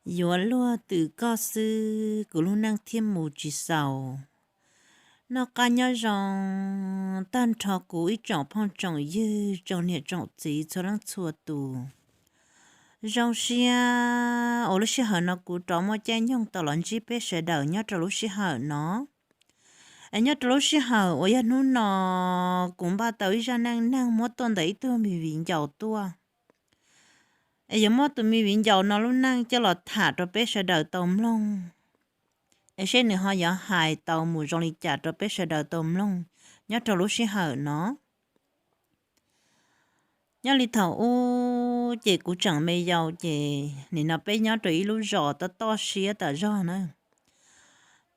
Yuav luag twm koj xwb kuv lub neej thiaj mus tsis xaus. Noj qab nyob zoo tag nrho kuv ib tsoom phooj tsoom ywg tsoom niam tsoom txiv txhua leej txhua tus. Zoo siab uas lub sij hawm no kuv rov muaj caij nyoog tau los ntsib peb sawv daws nyob rau lub sij hawm no. Es nyob rau lub sij hawm uas yog hnub no kuv npaj tau ib zaj neej neeg muab tuaj ntawm ib tug me viv ncaus tuaj. Es yuav muab tus me viv ncaus no lub neej coj los tham rau peb sawv daws tau mloog, es seb nws ho yuav hais tau mus zoo li cas rau peb sawv daws tau mloog nyob rau lub sij hawm no. Nyob li thaum ub ces kuv tseem me yau ces nim no peb nyob rau ib lub zos toj toj siab tas zog na.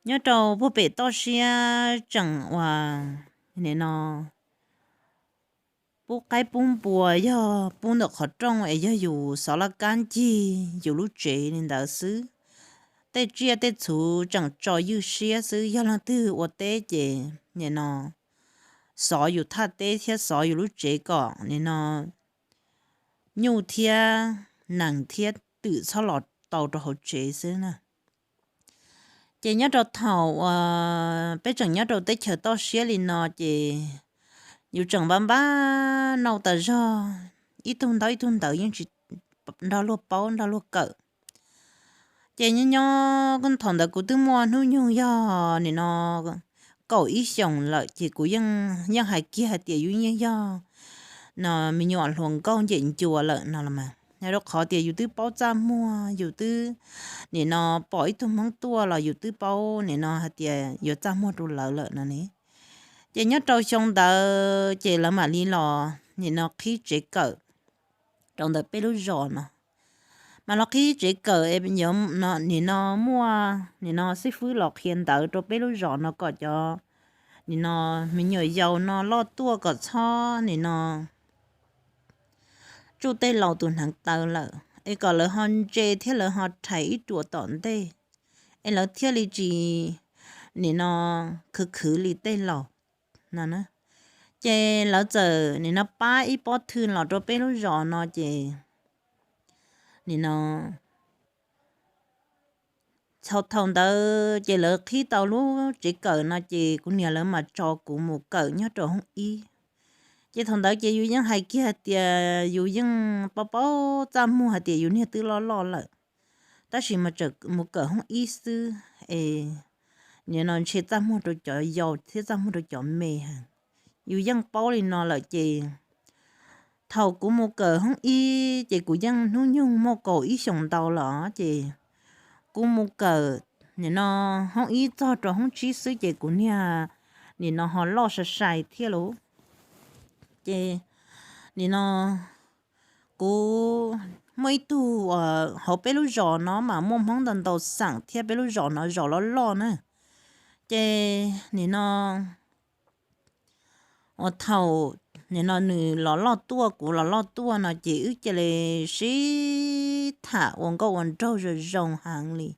Nyob rau puag pem toj siab tseem uas nim no pub qaib pub npua yog pub ntawm qhov rooj es yog yus xov laj kab ncig yus lub tsev li ntawd xwb. Tej tsiaj tej txhu tseem tso ywj siab xwb, yog leej twg ua teb ces nim no xov yus thaj teb thiab xov yus lub tsev kom nim no nyuj thiab nees thiab twm txhob los tau rau hauv tsev xwb na. Ces nyob rau thaum uas peb tseem nyob rau teb chaws toj siab li no ces yus tseem npaj npaj nauj tas zog, ib tug ntaub ib tug ntawv yeej tsis nrog luag paub nrog luag kawm. Ces nyob nyob thaum ntawd kuv twb muaj hnub nyoog yog nim no kaum ib xyoos lawm ces kuv yeej hais kiag hais tias yus yeej yog no me nyuam hluas nkauj ncem ncua lawm no los mas, rau qhov tias yus twb paub txaj muag, yus twb nim no pom ib tug hmoob tuaj los yus twb paub nim no hais tias yuav txaj muag rau lawv lawm no ne. Ces nyob rau xyoo ntawd ces lawv mam li los nim no qhib tsev kawm rau ntawm peb lub zos no. Mas los qhib tsev kawm es yuav nim no muaj nim no xib fwb los qhia ntawv rau peb lub zos no kom cov nim no me nyuam yaus no loj tuaj kom txhob nim no tsuj tej laus tus hneev taw lawm, es kom lawv ho ntse thiab lawv ho rhais ib ruam tom ntej, es lawv thiaj li tsis nim no khwv khwv li tej laus no. Ces lawv txawm nim no pab ib pob thw los rau peb lub zos no ces nim no thaum thaum ntawd ces lawv qhib tau lub tsev kawm no ces kuv niam lawv mas tso kuv mus kawm nyob rau hoob ib. Ces thaum ntawd ces yus yeej hais kiag hais tias yus yeej paub paub txaj muag hais tias yus niag twb loj loj lawm, tab sis mas tseem mus kawm hoob ib xwb es nim no ntshe txaj muag rau cov yau thiab txaj muag rau cov me heev. Yus yeej paub li no lawm ces thaum kuv mus kawm hoob ib ces kuv yeej hnub nyoog muaj kaum ib xyoos ntau lawm ces kuv mus kawm nim no hoob ib txog rau hoob tsib xwb ces kuv niag nim no ho loj sai sai thiab lauj. Ces nim no kuv muaj ib tug hauv peb lub zos no mas muaj hmoob ntau ntau xeem thiab peb lub zos no zos loj loj na. Ces nim no uas thaum nim no nws los loj tuaj kuv los loj tuaj no ces wb cia li sib tham ua nkauj ua nraug zoo zoo heev li.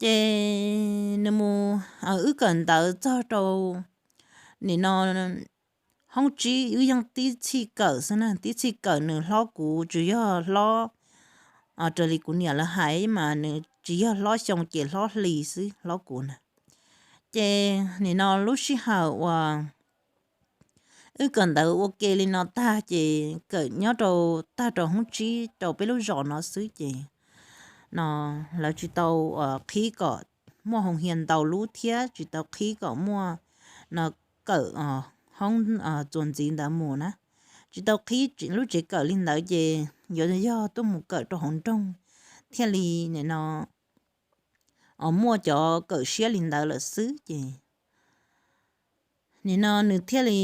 Ces nws mus, wb kawm ntawv txog rau nim no hoob tsib wb yeej tib txhij kawm xwb na, tib txhij kawm nws hlob kuv tsis yog hlob raws li kuv niam lawv hais mas nws tsis yog hlob xyoo ces hlob hli xwb hlob kuv na. Ces nim no lub sij hawm uas wb kawm ntawv ua ke li no tag ces kawm nyob rau tag rau hoob tsib rau peb lub zos no xwb ces no lawv tsis tau qhib kom muaj hoos hias ntau lub thiab tsis tau qhib kom muaj no kawm hoob txuas ntxiv ntawd mus na. Tsis tau qhib lub tsev kawm li ntawd ces yuav yog tuaj mus kawm rau hauv nroog thiaj li nim no muaj cov kawm siab li ntawd lawm xwb ces nim no nws thiaj li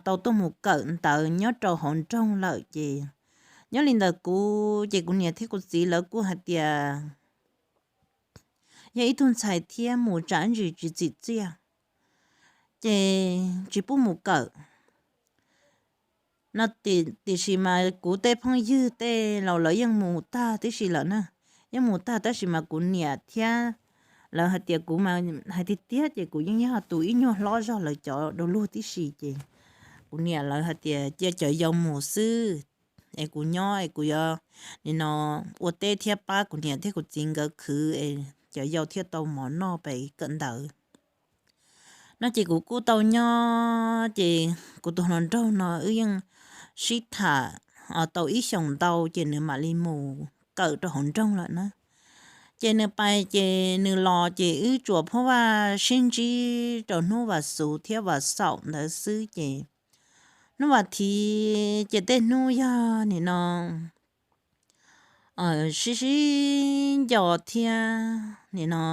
tau tuaj mus kawm ntawv nyob rau hauv nroog lawm ces nyob li ntawd kuv ces kuv niam thiab kuv txiv lawv kuj hais tias yog ib tug ntxhais thiab mus tsam ntsis tsis txim txiaj ces tsis pub mus kawm no. Tiam sis mas kuv tej phooj ywg tej laus lawv yeej mus tag tib si lawm na, yeej mus tag tab sis mas kuv niam thiab lawv hais tias kuv hais tiag tiag ces kuv yeej yog tus ib nyuag hlob zog lawv cov du lug tib si ces kuv niam lawv hais tias cia cov yau mus xwb. es kuv nyob es kuv yuav nim no ua teb thiab pab kuv niam thiab kuv txiv nkawd khwv es cov yau thiaj tau mov noj pem kawm ntawv. No ces kuv kuj tau nyob ces kuv tus hluas nraug no wb yeej sib tham tau ib xyoos ntau ces nws mam li mus kawm rau hauv nroog lawm na. Ces nws pais ces nws los ces wb tsuas phuab vaj sib ntsib rau hnub vas xuv thiab vas xaum ntawd xwb ces hnub vas thiv ces tej hnub yog nim no sib sib nco thiab nim no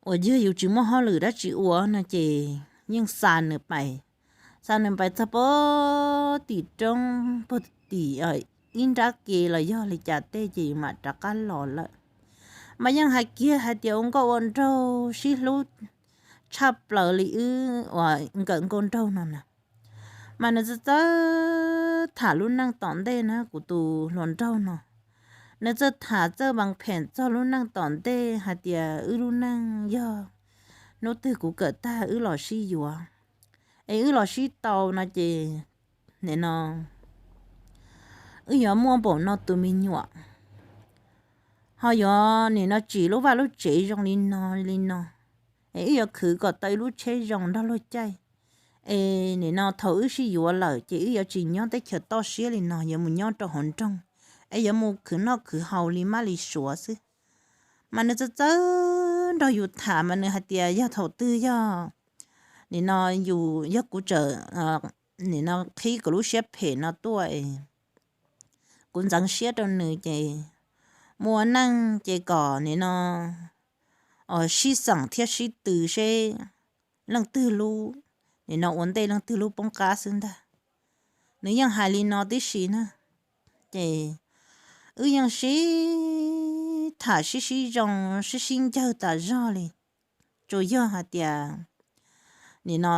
uas yog yus tsis muaj hauj lwm dab tsi ua no ces yeej xa nws pais, xa nws pais txog puag tim roob puag tim ib nrab ke los yog li cas tej ces yus mam rov qab los lawm. Mas yeej hais kiag hais tias ua nkauj ua nraug sib hlub tshaj plaws li wb uas nkawm nkauj nraug no na. Mas nws txawj txawj tham lub neej tom ntej na kuv tus hluas nraug no. Nws txawj tham txawj vas phem txog lub neej tom ntej hais tias wb lub neej yog hnub twg kuv kawm tag wb los sib yuav, es wb los sib tau no ces nim no wb yuav muaj npaum no tus me nyuam, ho yuav nim no tsim lub vaj lub tsev zoo li no li no, es wb yuav khwv kom tau ib lub tsheb zoo nrog luag caij. Es nim no thaum wb sib yuav lawm ces wb yuav tsis nyob teb chaws toj siab li no, yuav mus nyob rau hauv nroog, es yuav mus khwv noj khwv haus li mab li suav xwb. Mas nws txawj txawj nrog yus tham mas nws hais tias yog thaum twg yog nim no yus yog kuv txawm nim no qhib kuv lub siab phem no tuaj, kuv ntxeev siab rau nws ces mus ua neej ces kom nim no sib xeem thiab sib tw seb leej twg lub nim no ua ntej leej twg lub poob qab xwb ntag. Nws yeej hais li no tib si na. Ces wb yeej sib tham sib sib zoo sib sib ncawg tas zog li. Tsuas yog hais tias nim no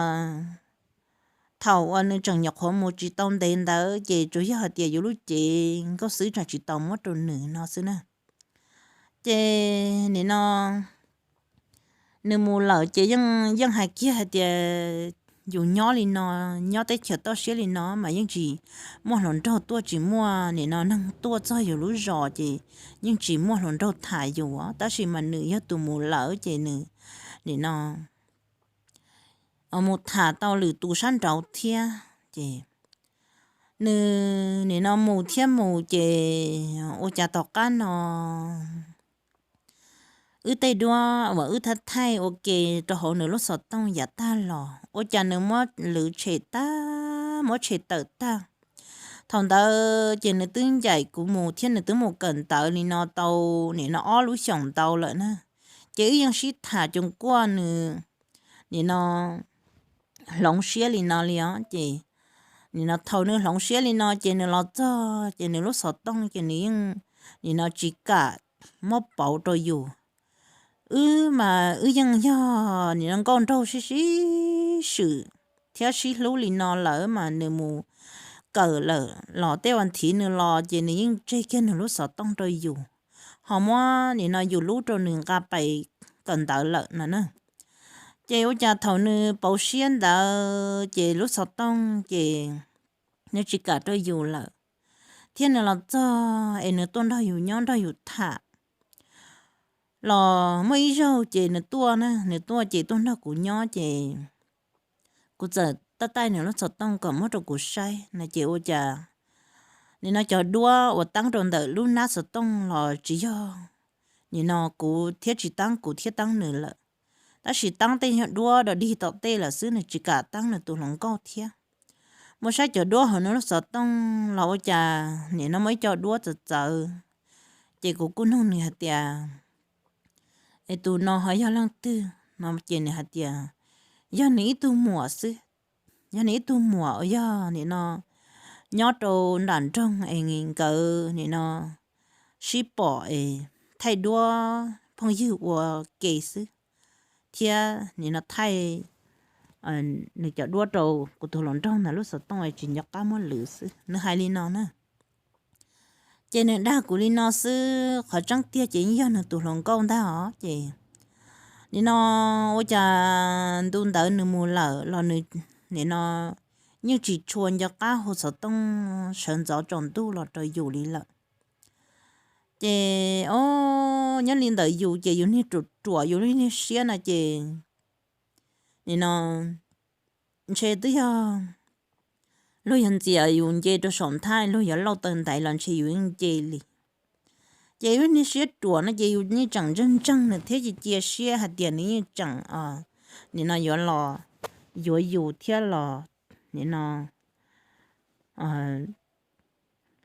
thaum uas nws tseem nyuam qhuav mus tsis tau ntev ntawd ces tsuas yog hais tias yus lub cev nkauj xwb tseem tsis tau muab rau nws no xwb na. Ces nim no nws mus lawm ces yeej hais kiag hais tias yus nyob li no, nyob teb chaws toj siab li no mas yeej tsis muaj hluas nraug tuaj, tsis muaj nim no neeg tuaj txog yus lub zos ces yeej tsis muaj hluas nraug tham yus, tab sis mas nws yog tus mus lawm ces nws nim no mus tham tau lwm tus sab nraud thiab. Ces nws nim no mus thiab mus ces ua cas tom qab no wb tej duab uas wb thaij thaij ua ke rau hauv nws lub xov tooj yav tag los ua cas nws muab lwv tshem tag, muab tshem tawm tag. Thaum ntawd ces nws twb ncaim kuv mus thiab nws twb mus kawm ntawv li no tau nim no ob lub xyoos ntau lawm na. Ces wb yeej sib tham coos kuaj nws nim no hloov siab li no li os. Ces nim no thaum nws hloov siab li no ces nws los txog ces nws lub xov tooj ces nws yeej nim no tsis kam muab pauv rau yus. Wb mas wb yeej yog nim no nkauj nraug sib sib swm thiab sib hlub li no lawm mas nws mus kawm lawm los tej vas thiv nws los ces nws yeej tseg kiag nws lub xov tooj rau yus, ho muab nim no yus lub rau nws nqa pais kawm ntawv lawm no na. Ces ua cas thaum nws pauv siab ntawd ces lub xov tooj ces nws tsis kam rau yus lawm, thiab nws los txog es nws tuaj nrog yus nyob nrog yus tham los muaj ib zaug ces nws tuaj na, nws tuaj ces tuaj nrog kuv nyob ces kuv txawm taij taij nws lub xov tooj kom muab rau kuv saib no ces ua cas nim no cov duab uas teeb rau ntawm lub nab xov tooj los tsis yog nim no kuv thiab tsis teeb kuv thiab teeb nws lawm, tab sis teeb tej duab dog dig tom tej lawm xwb, nws tsis kam teeb nws tus hluas nkauj thiab. Mus saib cov duab hauv nws lub xov tooj los ua cas nim no muaj ib co duab txawv txawv. Ces kuv kuj nug nws hais tias, es tus no ho yog leej twg no ces nws hais tias yog nws ib tug muam xwb, yog nws ib tug muam uas yog nim no nyob rau nram nroog es nkawd nim no sib pom es thaij duab phooj ywg ua ke xwb, thiab nim no thaij nws cov duab rau kuv tus hluas nraug ntawd lub xov tooj es tsis nco qab muab lwv xwb, nws hais li no na. Ces nws dag kuv li no xwb, qhov tseeb tiag ces yeej yog nws tus hluas nkauj ntag os. Ces nim no ua cas ntu ntawd nws mus lawm los nws nim no yeej tsis tshua nco qab hu xov tooj sawv ntxov tsaus ntuj los rau yus li lawm. Ces o, nyob li ntawd yus ces yus niag ruam ruam yus niag siab no ces nim no ntshe twb yog luag yog ntxias yus nce rau saum nthaj luag yuav lauj taw ntaiv los ntshe yus yeej nce li. Ces yus niag siab ruam no ces yus yeej tseem ntseeg ntseeg nws thiab cia cia siab hais tias nws yeej tseem nim no yuav los yuav yus thiab los nim no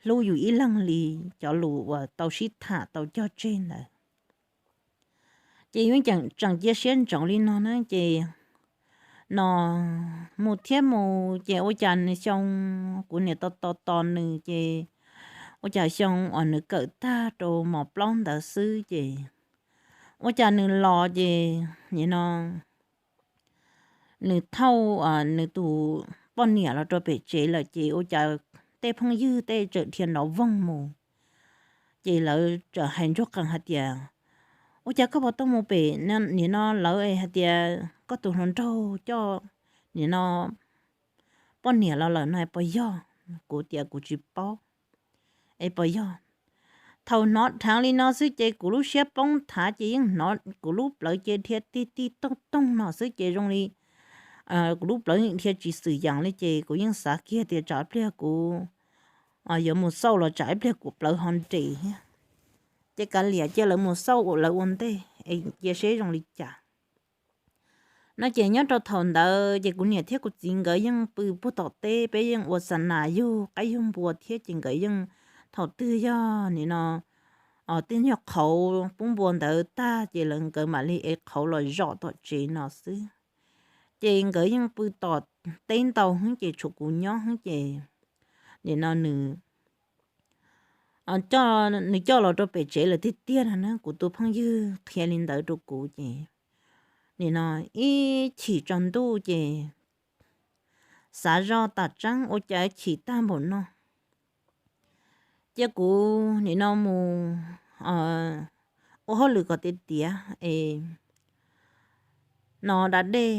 hlub yus ib leeg li cov lus uas tau sib tham tau cog tseg ntawd. Ces yus tseem cia siab ntsoov li no na ces no mus thiab mus ces ua cas nws xyoo kuv niam tos tos tos nws ces ua cas xyoo uas nws kawm tag rau mos plaub ntawd xwb ces ua cas nws los ces nim no nws thauj nws tus poj niam los rau pem tsev lawm ces ua cas tej phooj ywg tej txawm dhia nrov voog mus. Ces lawv txawm hais ntsuag qees hais tias, ua cas koj puas tau mus pem nim no lawv hais tias koj tus hluas nraug coj nim no poj niam los lawm no es puas yog? Kuv tias kuv tsis paub es puas yog. Thaum hnov dheev li no xwb ces kuv lub siab poob thav ces yeej hnov kuv lub plawv ces dhia tig tig toog toog no xwb ces zoo li kuv lub plawv dhia tsis xwm yees li ces kuv yeej xav kiag tias tsam ib pliag kuv yuav mus xauj los tsam ib pliag kuv plawv ho nres thiab. Ces kav liam cia lawv mus xauj lawv ua ntej es cia seb zoo li cas. No ces nyob rau thaum ntawd ces kuv niam thiab kuv txiv nkawd yeej pw puag tom teb, peb yeej ua xa nas yug qaib yug npua thiab ces nkawd yeej thaum twg yog nim no tej nyuag qhauv pub npua ntawd tag ces lawv nkawd mam li ev qhauv los zom tom tsev no xwb. Ces nkawd yeej pw tom teb ntau heev ces tshuav kuv nyob heev ces nim no nws nws coj los rau pem tsev lawm tiag tiag no na. Kuv tus phooj ywg qhia li ntawd rau kuv ces nim no ib chim tsaus ntuj ces xav zoj tas tseeb ua cas chim tag npaum no. Cia kuv nim no mus ua hauj lwm kom tiav tiav es no da dej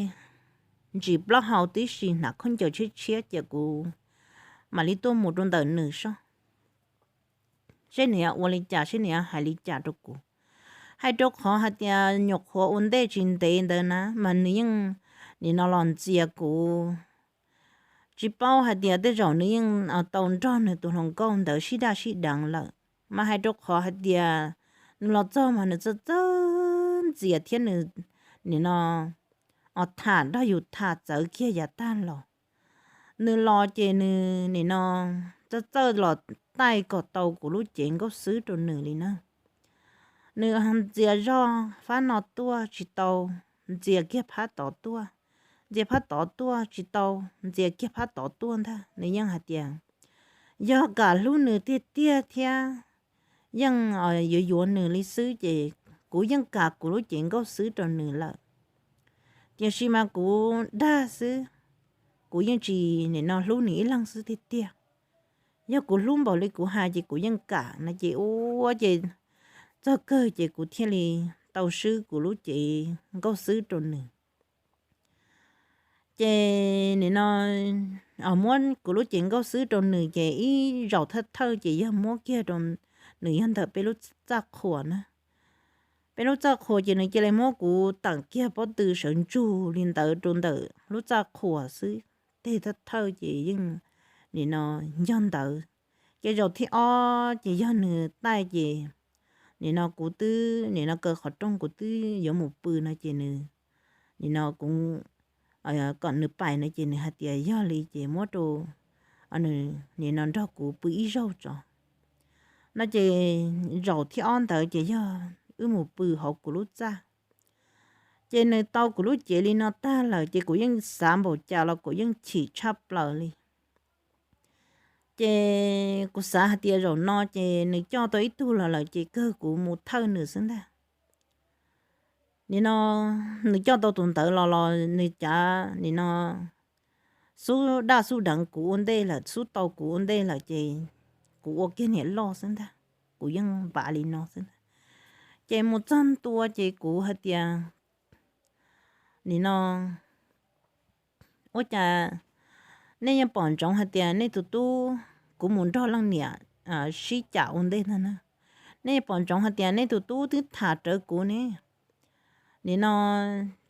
ntsis plaub hau tib si, hnav khaub ncaws tshiab tshiab, cia kuv mam li tuaj mus rau ntawm nws soj, seb nws yuav ua li cas, seb nws yuav hais li cas rau kuv. Hais rau qhov hais tias nyuam qhuav ua ntej tsis ntev ntawd na mas nws yeej nim no los ntxias kuv. Tsis paub hais tias tej zaum nws yeej tau nrog nws tus hluas nkauj ntawd sib daj sib deev lawm, mas hais rau qhov hais tias nws los txog mas nws txawj txawj ntxias thiab nws nim no tham nrog yus tham txawv kiag yav tag los. Nws los ces nws nim no txawj txawj los taij kom tau kuv lub cev nkauj xwb rau nws li na. Nws ntxias zog phab no tuaj tsis tau, ntxias kiag phab tod tuaj, ntxias phab tod tuaj tsis tau, ntxias kiag phab tod tuaj ntag. Nws yeej hais tias yog kam hlub nws tiag tiag thiab yeej yuav yuav nws li xwb ces kuv yeej kam kuv lub cev nkauj xwb rau nws lawm. Tiam sis mas kuv dag xwb, kuv yeej tsis nim no hlub nws ib leeg xwb tiag tiag. Yog kuv hlub npaum li kuv hais ces kuv yeej kam no ces ua ces txog kawg ces kuv thiaj li tau swb kuv lub cev nkauj xwb rau nws. Ces nim no muab kuv lub cev nkauj xwb rau nws ces ib zaug thawj thawj ces yog muab kiag rau nws yog ntawm peb lub txaj qhua na. Peb lub txaj qhua ces nws cia li muab kuv teem kiag pob tw sawv ntsug li ntawd rau ntawm lub txaj qhua xwb. Teg thawj thawj ces yeej nim no ncog ntawd. Ces zaum thib ob ces yog nws taij ces nim no kuv twb nim no kaw qhov rooj kuv twb yuav mus pw no ces nws nim no kuv kom nws pais no ces nws hais tias yog li ces muab rau nws nim no nrog kuv pw ib zaug tso no ces zaum thib ob ntawd ces yog wb mus pw hauv kuv lub txaj. Ces nws tau kuv lub cev li no tag lawm ces kuv yeej xav npaum cas los kuv yeej chim tshaj plaws li. Ces kuv xav hais tias zaum no ces nws coj tau ib tug los lawm ces kawg kuv mus thawj nws xwb ntag. Nim no nws coj tau tus ntawd los los nws cav nim no xub daj xub deev kuv ua ntej lawm, xub tau kuv ua ntej lawm ces kuv ua kiag niam loj xwb ntag, kuv yeej npav li no xwb ntag. Ces mus txog ntua ces kuv hais tias nim no ua cas nej yeej pom ntsoov hais tias nej tus tub, kuv mus nrog leej niam sib cam ua ntej ntag na, nej yeej pom ntsoov hais tias nej tus tub twb tham rawv kuv ne, nim no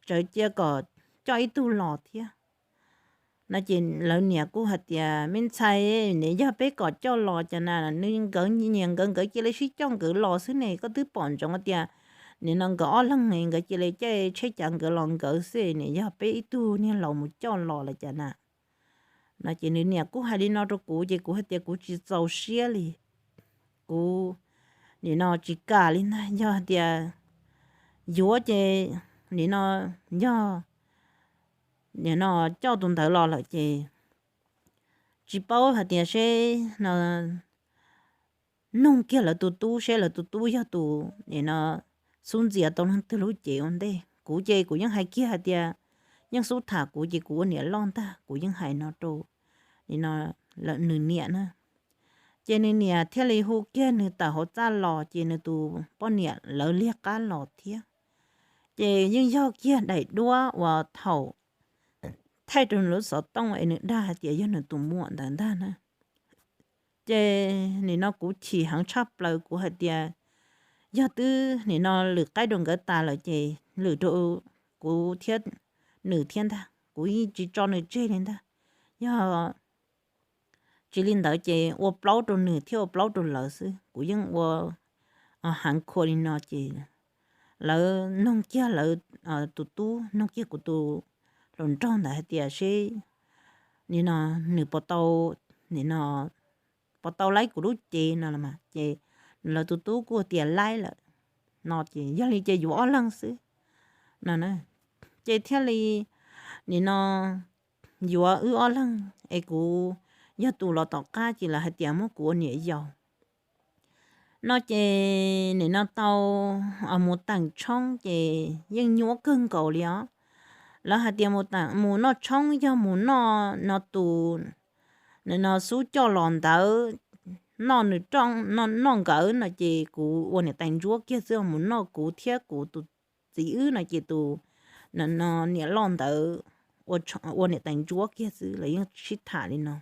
tsawv cia kom coj ib tug los thiab. No ces lawv niam kuj hais tias, me ntxhais, nim yog peb kom coj los cas na, nws nkawd nyias nkawd nkawd cia li sib coj nkawd los xwb ne, koj twb pom ntsoov tias nim no nkawd ob leeg ne nkawd cia li caij tsheb cav nkawd los nkawd xwb, nim yog peb ib tug niag laus mus coj los lawm cas na. No ces nws niam kuj hais li no rau kuv ces kuv hais tias kuv tsis txaus siab li, kuv nim no tsis kam li ntag, yog hais tias yuav ces nim no yog nim no coj tus ntawd los lawm ces tsis paub hais tias seb no nug kiag lawv tus tub seb lawv tus tub yog tus nim no xub ntxias tau leej twg lub cev ua ntej. Kuv ces kuv yeej hais kiag hais tias yeej xub tham kuv ces kuv ua niam loj ntag, kuv yeej hais no rau nim no nws niam na. Ces nws niam thiaj li hu kiag nws tawm hauv txaj los ces nws tus poj niam lawv liag qab los thiab. Ces yeej yog kiag daim duab uas thaum thaij rau nws lub xov tooj es nws dag hais tias yog nws tus muam ntawd ntag na. Ces nim no kuv chim heev tshaj plaws, kuv hais tias yog twb nim no lwm qaib rau nkawd tas lawm ces lwm rau kuv thiab nws thiab ntag, kuv yeej tsis tso nws tseg li ntag. Yog tsis li ntawd ces ua plaub rau nws thiab ua plaub rau lawv xwb, kuv yeej ua heev khua li no ces lawv noog kiag lawv tus tub, noog kiag kuv tus hluas nraug ntawd hais tias seb nim no nws puas tau, nim no puas tau laib kuv lub cev no los mas ces lawv tus tub kuj tias laib lawm. No ces yog li ces yuav ob leeg xwb no. Ces thiaj li nim no yuav wb ob leeg es kuv yog tus los tom qab ces lawv hais tias muab kuv ua niam yau. No ces nim no tau mus teem tshoob ces yeej nyuaj kawg nkaus li os. Lawv hais tias mus noj tshoob yog mus noj no tus nim no xub coj los ntawd, noj nws, noj nkawd no ces kuv ua niam tais ntsuab kiag xwb, mus noj kuv thiab kuv tus txiv wb no ces tus no niam loj ntawd ua niam tais ntsuab kiag xwb, lawv yeej sib tham li no.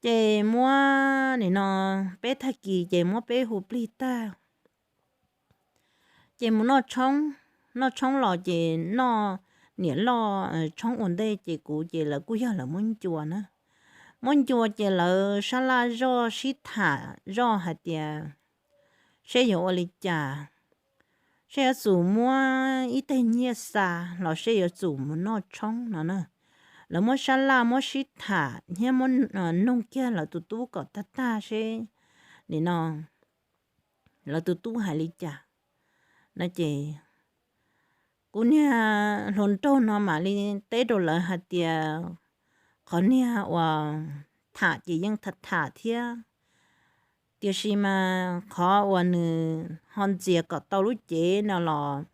Ces muab nim no peb tag kis ces muab peb hu plig tag ces mus noj tshoob, noj tshoob los ces noj niam loj tshoob ua ntej ces kuv ces lawv kuj yog lawv muab ncua na. Muab ncua ces lawv sab laj zoj sib tham zoj hais tias seb yuav ua li cas, seb yuav tsum muab ib teg nyiaj xa los seb yuav tsum mus noj tshoob no na. Lawv muab sab laj muab sib tham thiab muab noog kiag lawv tus tub kom tag tag seb nim no lawv tus tub hais li cas no ces kuv niag hluas nraug no mam li teb rau lawv hais tias qhov niag uas tham ces yeej tham tham thiab, tiam sis mas qhov uas nws ho ntxias kom tau lub cev no los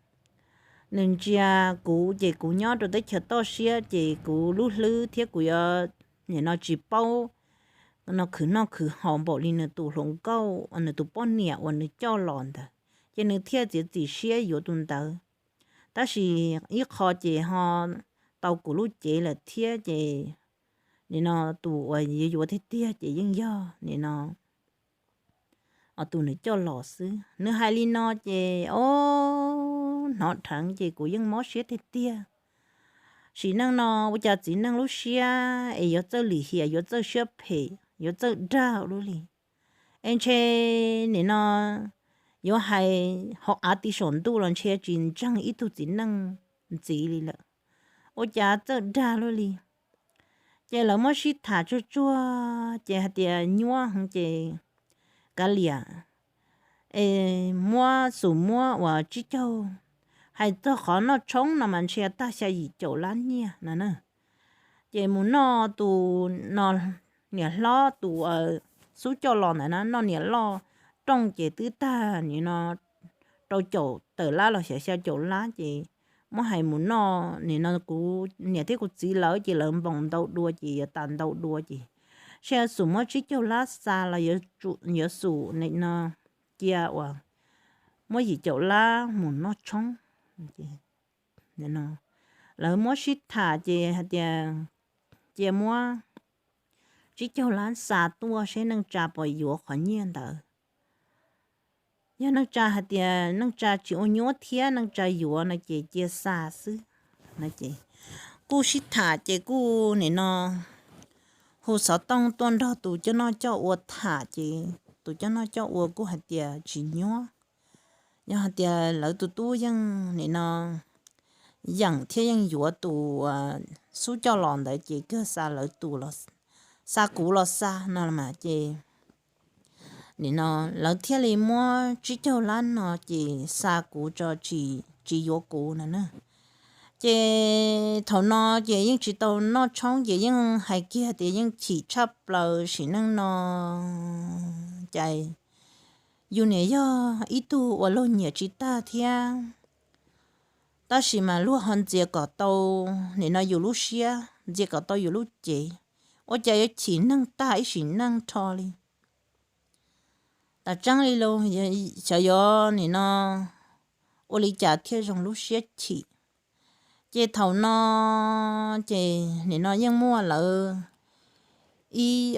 nws ntsia kuv ces kuv nyob rau teb chaws toj siab ces kuv lub hlwb thiab kuv yuav nim no tsis paub no khwv noj khwv haus npaum li nws tus hluas nkauj, nws tus poj niam uas nws coj los ntawd, ces nws thiaj txiav txim siab yuav tus ntawd. Tab sis ib qho ces ho tau kuv lub cev lawm thiab ces nim no tus uas yuav yuav tiag tiag ces yeej yog nim no tus nws coj los xwb. Nws hais li no ces o, hnov dheev ces kuv yeej mob siab tiag tiag. Sim neej no ua cas txiv neej lub siab es yuav txawj lim hiam, yuv txawj siab phem, yuav txawj dag ua luaj li. Es ntshe nim no yuav hais hauv av ti saum ntuj los ntshe tsis ntseeg ib tug txiv neej ntxiv li lawm. Ua cas txawj dag luaj li. Ces lawv muab sib tham tsuag tsuag ces hais tias nyuaj heev ces kav liam, es muab xum muab uas tsib caug, hais txog qhov noj tshoob no mas ntshe tag xya yim caum lab nyiaj no na. Ces mus noj tus no, niam hlob tus xub coj los ntawd na, noj niam loj rooj ces twb tag nim no rau caum tawm lab los xya xya caum lab ces muab hais mus noj nim no kuv niam thiab kuv txiv lawv ces lawv npoos ntau dua ces yuav tas ntau dua ces seb yuav xum muab tsib caug lab xa los yuav xum nim no cia uas muab yim caum lab mus noj tshoob. Lawv muab sib tham ces hais tias cia muab tsib caug lab xa tuaj seb neej tsa puas yuav qhov nyiaj ntawd. Yog neej tsa hais tias neej tsa tsis ua nyuaj thiab neej tsa yuav no ces cia xa xwb. Kuj sib tham ces kuj nim no hu xov tooj tuaj nrog tus coj noj coj ua tham ces tus coj noj coj ua kuj hais tias tsis nyuaj. Yog hais tias lawv tus tub yeej nim no yeem thiab yeej yuav tus xub coj los ntawd ces kawg xa lawv tus los, xa kuv los xa no mas ces nim no lawv thiaj li muab tsib caug lab no ces xa kuv tso, tsis yuav kuv no na. Ces thaum no ces yeej tsis tau noj tshoob ces yeej hais kiag tias yeej chim tshaj plaws sim neej no. Ces yus niam yog ib tug uas luag nyiam tsis tag thiab, tab sis mas luag ho ntxias kom tau nim no yus lub siab, ntxias kom tau yus lub cev, ua cas yuav chim neeg tag ib sim neej rho li. Tam tseeb li los xyov yuav nim no ua li cas thiaj zoo lub siab chim. Ces thaum no ces nim no yeej muaj lawv ib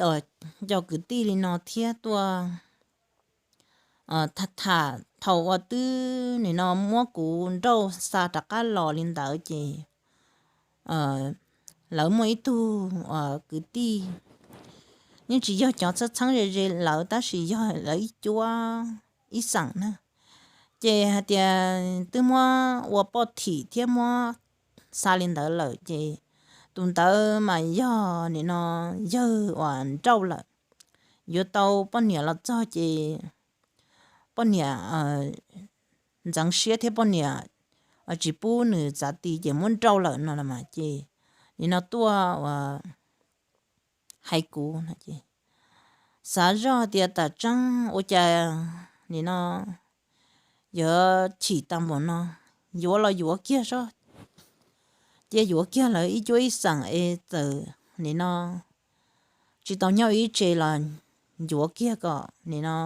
cov kwv tij li no thiab tuaj tham, thaum uas twb nim no muab kuv nrauj xa rov qab los li ntawd ces lawv muaj ib tug kwv tij, yeej tsis yog cov txheeb txheeb ze ze lawv tab sis yog lawv ib cuab ib xeem na. Ces hais tias twb muab ua poj thim thiab muab xa li ntawd lawm ces tus ntawd mas yog nim no yawg uas nrauj lawm, yuav tau poj niam los txog ces poj niam ntxeev siab thiab poj niam tsis pub nws txav ti ces muab nrauj lawm no los mas ces nim no tuaj ua hais kuv no ces xav zoj tias tam tseeb ua cas nim no yuav chim tag npaum no, yuav los yuav kiag sob, cia yuav kiag lawv ib cuab ib xeem es txawm nim no tsis tau nyob ib tse los yuav kiag kom nim no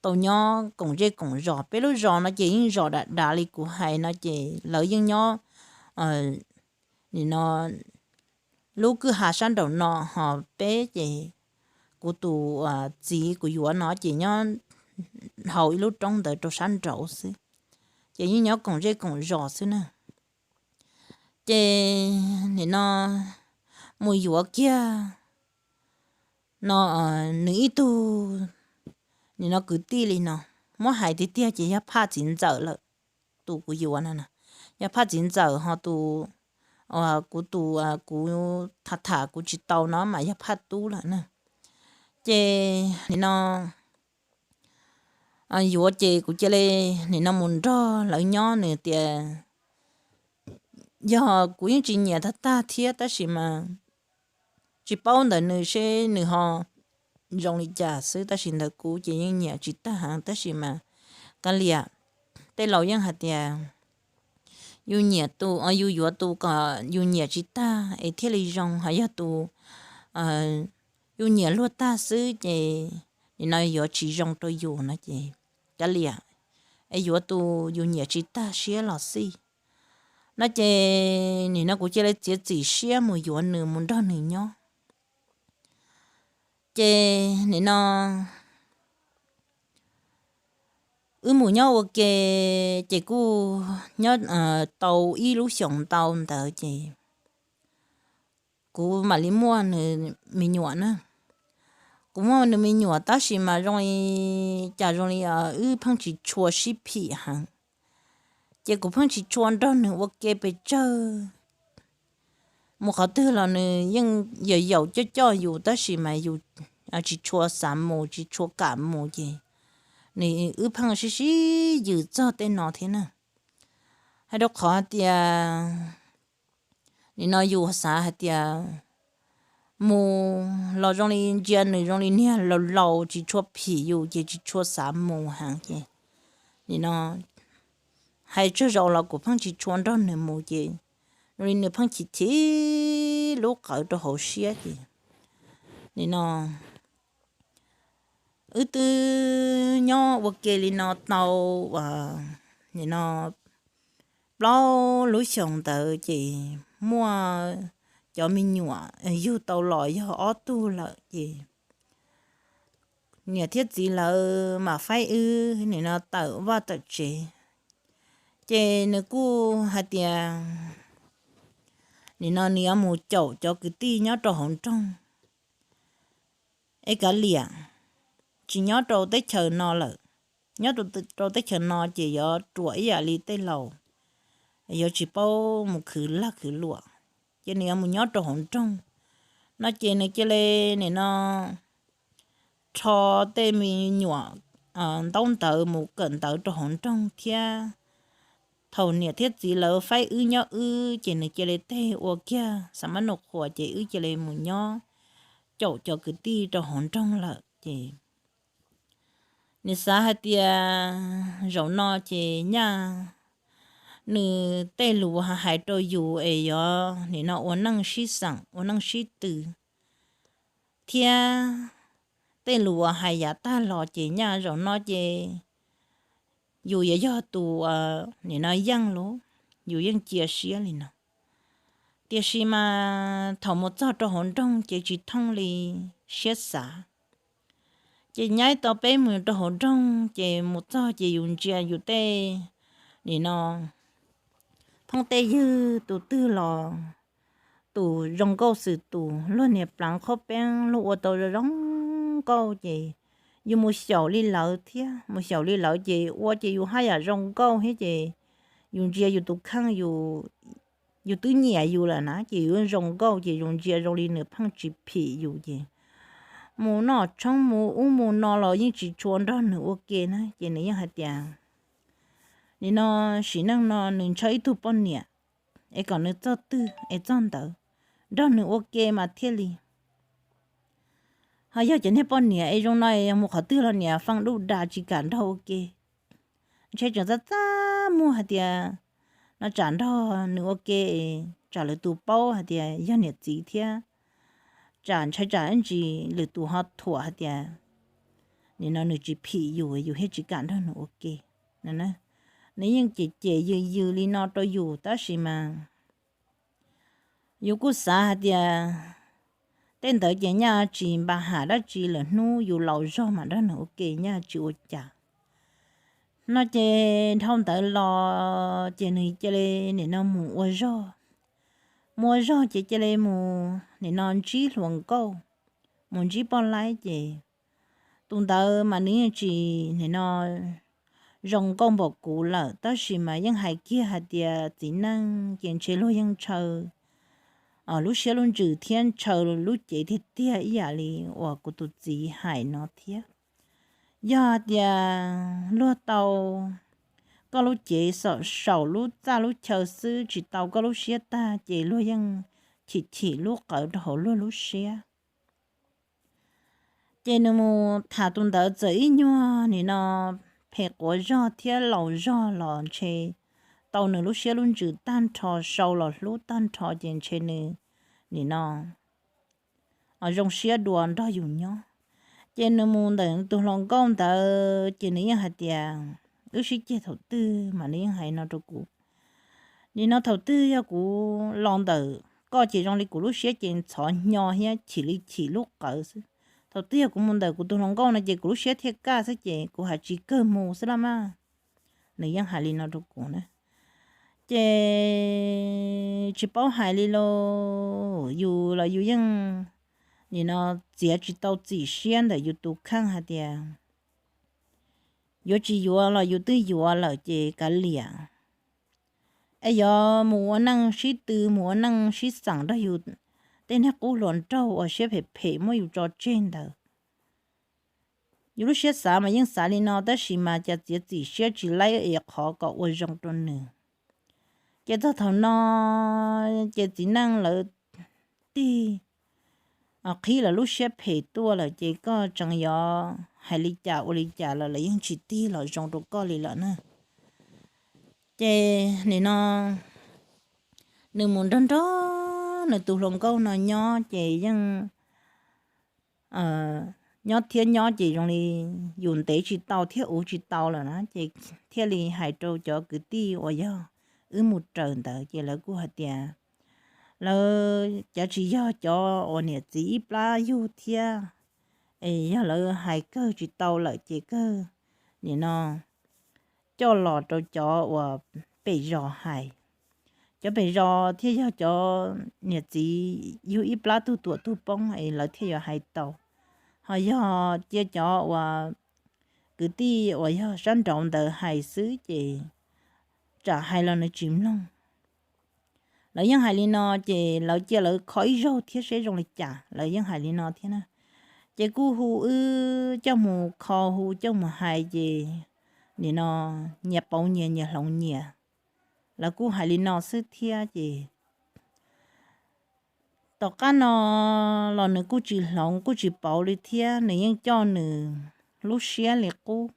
tau nyob koom zej koom zos. Peb lub zos no ces yeej zos dav dav li kuv hais no ces lawv yeej nyob nim no lub kwj ha sab nraum no, ho peb ces kuv tus txiv kuv yuav no ces nyob hauv ib lub roob ntawd rau sab nraud xwb, ces yeej nyob koom zej koom zos xwb na. Ces nim no mus yuav kiag no nws ib tug nim no kwv tij li no, muab hais tiag tiag ces yog Phaj txiv ntxawm lawm. Tus kuv yuav no yog Phaj txiv ntxawm, ho tus kuv tus kuv tham tham kuv tsis tau no mas yog Phaj tub lawm na. Ces nim no yuav ces kuv cia li nim no mus nrog lawv nyob, nws tias yog kuv yeej tsis nyiam tag tag thiab tab sis mas tsis paub ntawm nws seb nws ho zoo li cas xwb, tab sis ntawm kuv ces yeej nyiam tsis tag heev tab sis mas kav liam. Tej laus yeej hais tias yus nyiam tus, yus yuav tus kom yus nyiam tsis tag es thiaj li zoo, ho yog tus yus nyiam luag tag xwb ces nim no yuav tsis zoo rau yus no ces kav liam, es yuav tus yus nyiam tsis tag siab los xij no ces nim no kuv cia li txiav txim siab mus yuav nws mus nrog nws nyob. Ces nim no wb mus nyob ua ke ces kuj nyob tau ib lub xyoos ntau ntawd ces kuv mam li muaj nws me nyuam na. Kuv muaj nws me nyuam tab sis mas zoo li cas zoo li wb pheej tsis tshua sib phim heev. Ces kuv pheej tsis tshua nrog nws ua ke pes tsawg. Mus qhov twg los nws yeej yaum yaum coj coj yus tab sis mas yus tsis tshua xav mus tsis tshua kam mus ces nws wb pheej sib sib yws txog tej no thiab na. Hais rau qhov tias nim no yus xav hais tias mus los zoo li ntsia nws zoo li niag laus laus tsis tshua phim yus ces tsis tshua xav mus heev ces nim no hais tsawg zaus los kuv pheej tsis tshua nrog nws mus ces zoo li nws pheej chim chim lub qawv rau hauv siab ces nim no wb twb nyob ua ke li no tau nim no plaub lub xyoos ntawd ces muaj cov me nyuam yug tau los yog ob tug lawm ces niam thiab txiv lawv mam faib wb nim no tawm vaj tawm tsev. Ces nws kuj hais tias nim no nws yuav mus caum cov kwv tij nyob rau hauv nroog es kav liam, tsis nyob rau teb chaws no lawm. Nyob rau teb chaws no ces yuav ruam ib yam li tej laus, yuav tsis paub mus khwv lag khwv luam, ces nws yuav mus nyob rau hauv nroog no ces nws cia li nim no rho tej me nyuam ntaub ntawv mus kawm ntawv rau hauv nroog thiab. Thaum niam thiab txiv lawv faib wb nyob wb ces nws cia li teg ua kiag xav mab nus qhuas ces wb cia li mus nyob caum cov kwv tij rau hauv nroog lawm ces nws xav hais tias zaum no ces nyaj nws tej lus hais rau yus es yog nim no ua neej sib xeem ua neej sib tw thiab tej lus uas hais yav tag los ces nyaj zaum no ces yus yuav yog tus nim no yeej lus, yus yeej cia siab li no. Tiam sis mas thaum mus txog rau hauv nroog ces tsis thooj li siab xav. Ces nyob tau peb mus rau hauv nroog ces mus txog ces yus ntsia yus tej nim no phooj tej ywg tus twg los tus zoo nkauj xwm tus luag niag plav qhob peeb luag ua tau zoo nkauj ces yus mus xyaum li lawv thiab, mus xyaum li lawv ces ua ces yus haj yam zoo nkauj thiab ces yus ntsia yus tus kheej, yus twb nyiam yus lawm na ces yus zoo nkauj ces yus ntsia zoo li nws pheej tsis phim yus ces mus noj tshoob mus ub mus no los yeej tsis tshua nrog nws ua ke na ces nws yeej hais tias nim no sim neej no nws ntshaw ib tug poj niam es kom nws txog twg es txog ntawd nrog nws ua ke mas thiaj li. Ho yog cov niag poj niam es zoo no es mus qhov twg los niam fee duj da tsis kam nrog ua ke. Ntshe tseem txaj txaj muag hais tias no tsam nrog nws ua ke es tsam lwm tus paub hais tias yog niam txiv thiab tsam ntshai tsam ib ntsis lwm tus ho thuam hais tias nim no nws tsis phim yus yus thiaj tsis kam nrog nws ua ke. Nws yeej cem cem yws yws li no rau yus tab sis mas yus kuj xav hais tias tej ntawd ces nyaj tsis npa ham dab tsi lawm, hnub yus laus zog mam nrog nws ua ke nyaj tsis ua cas. No ces dhau ntawd los ces nws cia li nim no mus ua zog, mus ua zog ces cia li mus nim no ntsib hluas nkauj, mus ntsib poj laib ces tus ntawd mas nws yeej tsis nim no zoo nkauj npaum kuv lawm tab sis mas yeej hais kiag hais tias txiv neej ces ntshe luag yeej ntshaw lub siab lub ntsws thiab ntshaw lub cev tiag tiag ib yam li uas kuv tus txiv hais no thiab. Yog tias luag tau koj lub cev saum lub txaj lub chaw xwb tsis tau koj lub siab tag ces luag yeej chim chim lub qawv rau hauv luag lub siab. Ces nws mus tham tus ntawd txawm ib nyuag nim no phem quav zog thiab laus zog los ntshe tau nws lub siab lub ntsws tag nrho, sau los hlub tag nrho ces ntshe nws nim no zoo siab dua nrog yus nyob. Ces nws mus ntawm tus hluas nkauj ntawd ces nws yeej hais tias wb sib ceg thaum twg mas nws yeej hais no rau kuv, nim no thaum twg yog kuv los ntawm koj ces zoo li kuv lub siab ces ntxhov hnyo thiab chim li chim lub qawv xwb. Thaum twg yog kuv mus ntawm kuv tus hluas nkauj no ces kuv lub siab thiaj kaj xwb ces kuv hais tsis kawg mus xwb los mas. Nws yeej hais li no rau kuv na. Ces tsis paub hais li lauj, yus los yus yeej nim no txiav tsis tau txim siab ntawm yus tus kheej hais tias yuav tsis yuav los yus twb yuav lawm ces kav liam, es yuav mus ua neej sib tw mus ua neej sib xeem nrog yus tej niag qub hluas nraug uas siab phem phem muab yus tso tseg ntawd. Yus lub siab xav mas yeej xav li no tab sis mas cas txiav txim siab tsis laib es qhov kom ua zoo rau nws. Ces txog thaum no ces txiv neej lawv tig qhib lawv lub siab phem tuaj lawm ces koj tseem yuav hais li cas ua li cas los lawv yeej tsis tig los zoo rau koj li lawm na. Ces nim no nws mus nrog nrog nws tus hluas nkauj no nyob ces yeej nyob thiab nyob ces zoo li yus ntev tsis tau thiab uv tsis tau lawm na ces thiaj li hais rau cov kwv tij uas yog wb mus raws ntawd ces lawv kuj hais tias lawv cov tsis yog cov uas niam txiv ib plab yug thiab, es yog lawv hais kawg tsis tau lawm ces kawg nim no coj los rau cov uas pem zos hais. Cov pem zos thiaj yog cov niam txiv yug ib plab tug tuam tug poob es lawv thiaj yuav hais tau. Ho yog cia cov uas kwv tij uas yog sab nraud ntawd hais xwb ces tsam hais los nws tsis mloog. Lawv yeej hais li no ces lawv cia lawv kho ib zaug thiab seb zoo li cas, lawv yeej hais li no thiab na. Ces kuj hu wb coj mus kho, hu coj mus hais ces nim no nyias pauv nyias, nyias hloov nyias. Lawv kuj hais li no xwb thiab ces tom qab no los nws kuj tsis hloov kuj tsis pauv li thiab, nws yeej coj nws lub siab li qub.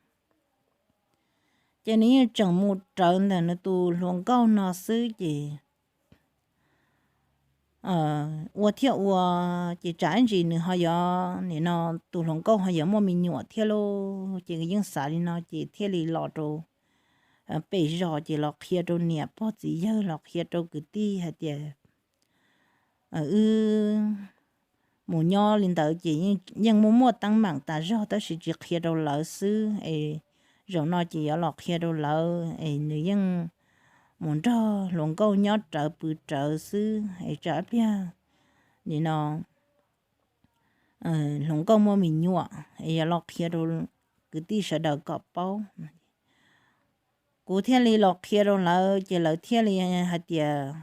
Ces nws yeej tseem mus rawv ntawm nws tus hluas nkauj no xwb ces ua thiab ua, ces tsam ib ntsis nws ho yuav nim no tus hluas nkauj ho yuav muaj me nyuam thiab lauj. Ces yeej xav li no ces thiaj li los rau pem zos ces los qhia rau niam pog txiv yawg, los qhia rau kwv tij hais tias wb mus nyob li ntawd ces yeej muaj muaj teeb meem tas zog tab sis tsis qhia rau lawv xwb es zaum no ces yuav los qhia rau lawv es nws yeej mus nrog hluas nkauj nyob rawv pw rawv xwb es tsam ib pliag nim no hluas nkauj muaj me nyuam es yuav los qhia rau kwv tij sawv daws kom paub. Kuv thiaj li los qhia rau lawv ces lawv thiaj li hais tias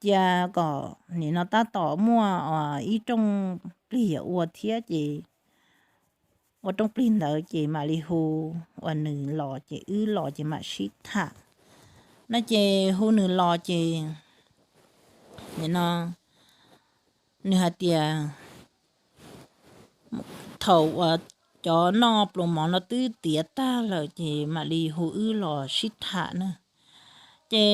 cia kom nim no tab tom muaj ib rooj plig yuav ua thiab ces ua rooj plig ntawd ces mam li hu uas nws los ces wb los ces mam sib tham no. Ces hu nws los ces nim no nws hais tias thaum uas cov noj pluas mov no twb tiav tag lawm ces mam li hu wb los sib tham na. Ces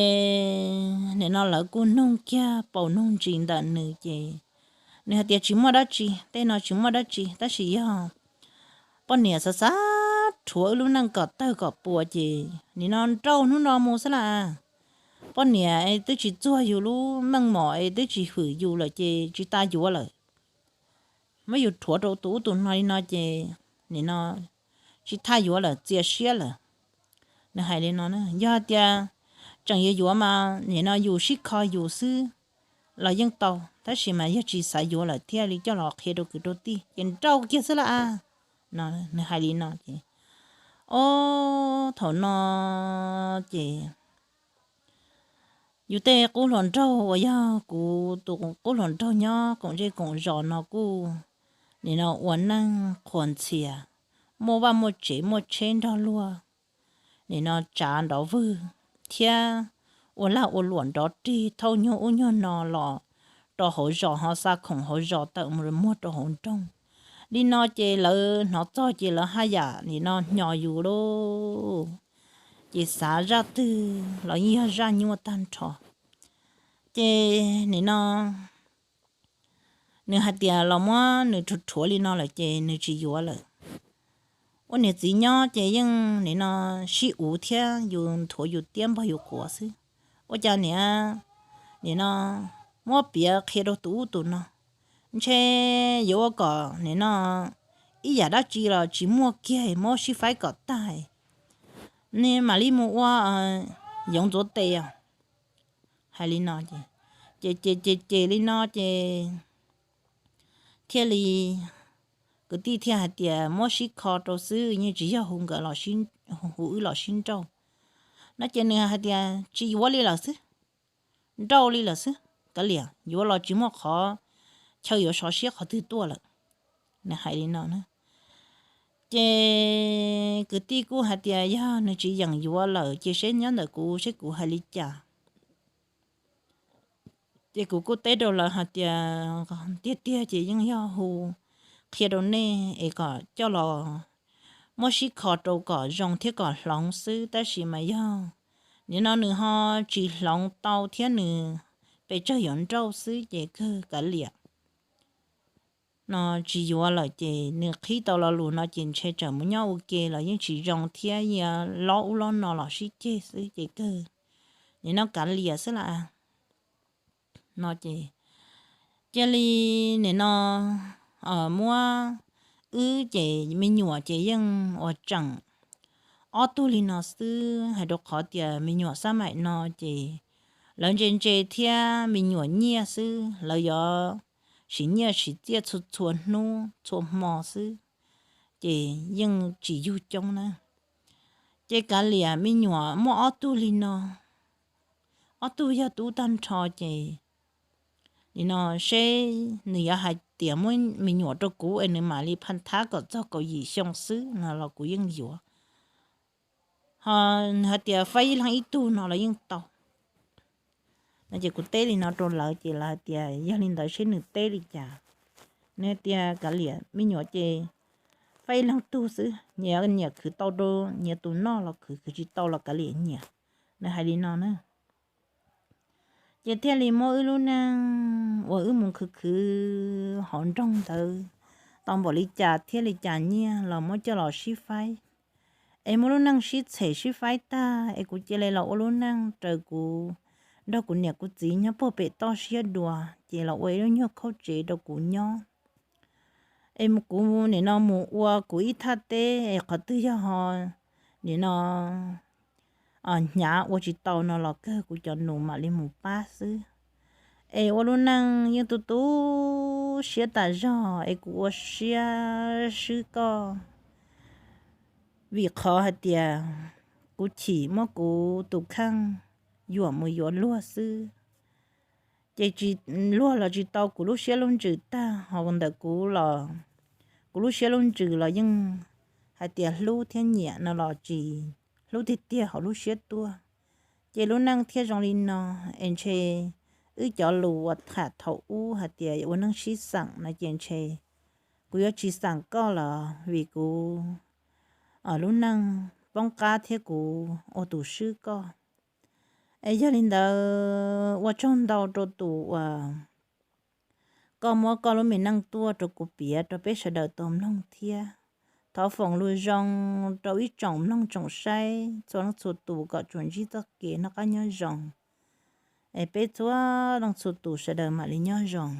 nim no lawv kuj nug kiag paus nug ntsis ntawm nws ces nws hais tias tsis muaj dab tsi, tej no tsis muaj dab tsi tab sis yog poj niam xav xav rhuav wb lub neej kom tawg kom puas ces nim no nrauj hnub no mus xwb las. Poj niam twb tsis txuag yus lub meej mom es twb tsis hwm yus lawm ces tsis tas yuav lawm. Muab yus rhuav rau tus ub tus no li no ces nim no tsis tas yuav lawm, txias siab lawm. Nws hais li no, yog tias tseem yuav yuav mas nim no yus sib kho yus xwb los yeej tau, tab sis mas yog tsis xav yuav lawm thiaj li coj los qhia rau kwv rau tij ces nrauj kiag xwb las. Nws hais li no ces, o, thaum no ces yus tej qub hluas nraug uas yog kuv tus qub hluas nraug nyob koom zej koom zos no kuj nim no ua neej qhuas ntxhias, muaj vaj muaj tsev muaj tsheb nrog luag, nim no tsav nrov vwg thiab ua lag ua luam nrov rig thauj nyuag ub nyuag no los rau hauv zos ho xa khoom hauv zos tawm mus muag rau hauv nroog. Li no ces lawv hnov txog ces lawv haj yam nim no hnyos yus lauj. Ces xav zaj twg los yeej yog zaj nyuaj tag nrho. Ces nim no nws hais tias los muab nws rhuav rhuav li no lawm ces nws tsis yuav lawm. Ua niam txiv nyob ces yeej nim no sib uv thiab yus nthuav yus tiab npog yus quav xwb. Ua cas niam, nim no muab piav qhia rau tus ub tus no, ntshe yuav ua kom nim no ib yam dab tsi los tsis muaj kiag, muab sib faib kom tag, nej mam li mus ua yoov ntxuav tes os. Hais li no ces, ces ces ces ces li no ces thiaj li kwv tij thiaj hais tias muab sib kho rau xwb, yeej tsis yog hu nkawd los, hu wb los sib nrauj no ces nws hais tias tsis yuav li lawm xwb, nrauj li lawm xwb, kav liam, yuav los tsis muaj qhov chaw yuav sov siab qhov twg tuaj lawm. Nws hais li no na. Ces kwv tij kuj hais tias yog nws tsis yeem yuav lawm ces seb nyob ntawm kuv seb kuv hais li cas. Ces kuv kuj teb rau lawv hais tias tiag tiag ces yeej yog hu qhia rau nej es kom coj los muab sib kho rau kom zoo thiab kom hloov xwb, tab sis mas yog nim no nws ho tsis hloov tau thiab nws pes tsawg yuav nrauj xwb ces kawg kav liam. No tsis yuav lawm ces nws qhib tau lo lus no ces ntshe tseem mus nyob ua ke los yeej tsis zoo thiab, yog lob ub lob no los sib ceg xwb ces kawg nim no kav liam xwb las. no ces cia li nim no muab wb ces me nyuam ces yeej ua tseem ob tug li no xwb, hais rau qhov tias me nyuam xab maim no ces lawv ntse ntse thiab me nyuam nyiaj xwb, lawv yuav siv nyiaj siv txiaj txhua txhua hnub txhua hmo xwb, ces yeej tsis yug coob na. Ces kav liam me nyuam muaj ob tug li no, ob tug yog tub tag nrho ces nim no seb nws yuav hais tias muab me nyuam rau kuv es nws mam li phaj thab kom txog kaum yim xyoo xwb no los kuv yeej yuav. Ho nws hais tias faib ib leeg ib tug no los yeej tau. No ces kuv teb li no rau lawv ces lawv hais tias yog li ntawd seb nws teb li cas. Nws hais tias kav liam me nyuam ces faib ib leeg tug xwb, nyias nyiam khwv tau rau nyias tus noj los khwv, khwv tsis tau los kav liam nyiam. Nws hais li no na. Ces thiaj li muab wb lub neej uas wb mus khwv khwv hauv nroog ntawd tau npaum li cas thiab li cas nyiaj los muab coj los sib faib, es muab lub neej sib txhem sib faib tag es kuv cia li los ua lub neej raws kuv, nrog kuv niam kuv txiv nyob puag pem toj siab dua, ces los ua ib lub nyuag khaub tsev rau kuv nyob. Es kuv nim no mus ua kuv ib thaj teb es qhov twg yog ho nim no hnyav ua tsis tau no los kawg kuv cov nus mam li mus pab xwb. Es ua lub neej yeej tu tu siab tas zog es kuv ua siab swb koj, vim qhov hais tias kuv chim muab kuv tus kheej yuam mus yuav luag xwb. Ces tsis, luag los tsis tau kuv lub siab lub ntsws tag, ho ntawm kuv los kuv lub siab lub ntsws los yeej hais tias hlub thiab nyiam no los tsis hlub tiag tiag hauv lub siab tuaj. Ces lub neej thiaj zoo li no, es ntshe wb cov lus uas tham thaum ub hais tias ua neej sib xeem no ces ntshe kuv yuav tsis xeem koj los vim kuv lub neej poob qab thiab kuv ua tus swb koj. Es yog li ntawd ua tsaug ntau rau tus uas koj muab koj lub me neej tuaj rau kuv piav rau peb sawv daws tau mloog thiab. Thov foom lus zoo rau ib tsoom mloog tsoom saib txhua leej txhua tus kom tsuas ntsib txoj kev noj qab nyob zoo. Es peb txhua leej txhua tus sawv daws mam li nyob zoo.